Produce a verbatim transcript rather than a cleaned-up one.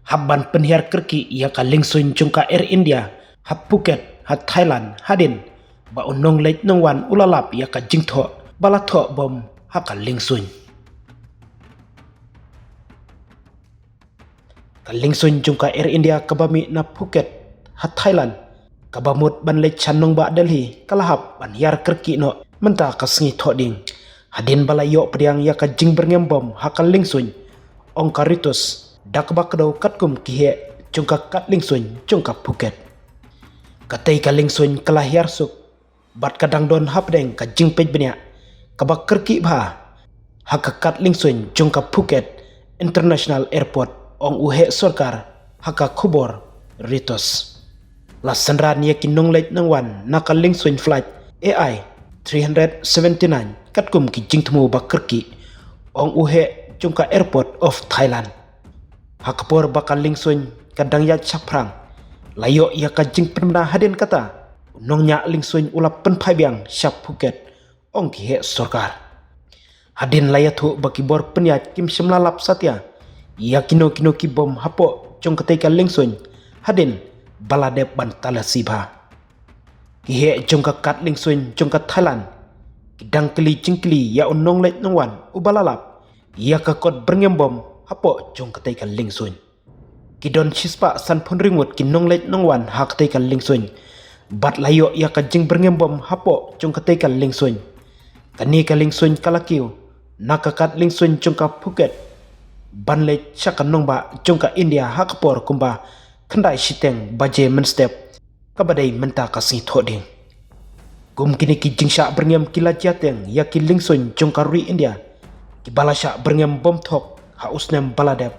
hap ban pynhiar kyrkieh ïa ka liengsuiñ jong ka Air India ha Phuket ha Thailand hadien ba u nongleit nongwan u la lap ïa ka jingthoh ba la thoh bom ha ka liengsuiñ. Ka liengsuiñ jong ka Air India kaba mih na Phuket ha Thailand, kaba mut ban leit sha nongbah Delhi, ka la hap ban hiar kyrkieh noh mynta ka sngi Thohdieng, hadien ba la ïoh pdiang ïa ka jingbyrngem bom ha ka liengsuiñ, ong ka Reuters, da kaba kdew katkum ki heh jong ka kad liengsuiñ jong ka Phuket. Katei ka liengsuiñ ka la hiar suk bad ka dang don hapdeng ka jingpeit bniah kaba kyrkieh bha ha ka kad liengsuiñ jong ka Phuket International Airport, ong u heh sorkar ha ka khubor Reuters. La synran ïa ki nongleit nongwan na ka liengsuiñ flight A I three hundred seventy-nine katkum ki jingthmu ba kyrkieh, ong u heh jong ka Airport of Thailand. Ha ka por ba ka liengsuiñ ka dang ïaid shaphrang, la ïoh ïa ka jingpynbna hadien kata, u nongñiah liengsuiñ u la pynphai biang sha Phuket, ong ki heh sorkar. Hadien la ïathuh ba ki bor pynïaid kim shym la lap satia ïa kino kino ki bom hapoh jong katei ka liengsuiñ hadien ba la dep ban talasi bha. Ki heh jong ka kad liengsuiñ jong ka Thailand ki dang kylli jingkylli ïa u nongleit nongwan uba la lap ïa ka kot byrngem bom hapoh jong katei ka liengsuiñ. Ki don shispah sanphew hynriew ngut ki nongleit nongwan ha katei ka liengsuiñ bad la ïoh ïa ka jingbyrngem bom hapoh jong katei ka liengsuiñ. Kane ka liengsuiñ ka la kiew na ka kad liengsuiñ jong ka Phuket ban leit sha ka nongbah jong ka India ha ka por kumba khyndai shiteng baje mynstep, kaba dei mynta ka sngi Thohdieng. Kum kine ki jingshah byrngem ki la jia teng ïa ki liengsuiñ jong ka ri India kiba la shah byrngem bom thok ha u snem ba la dep,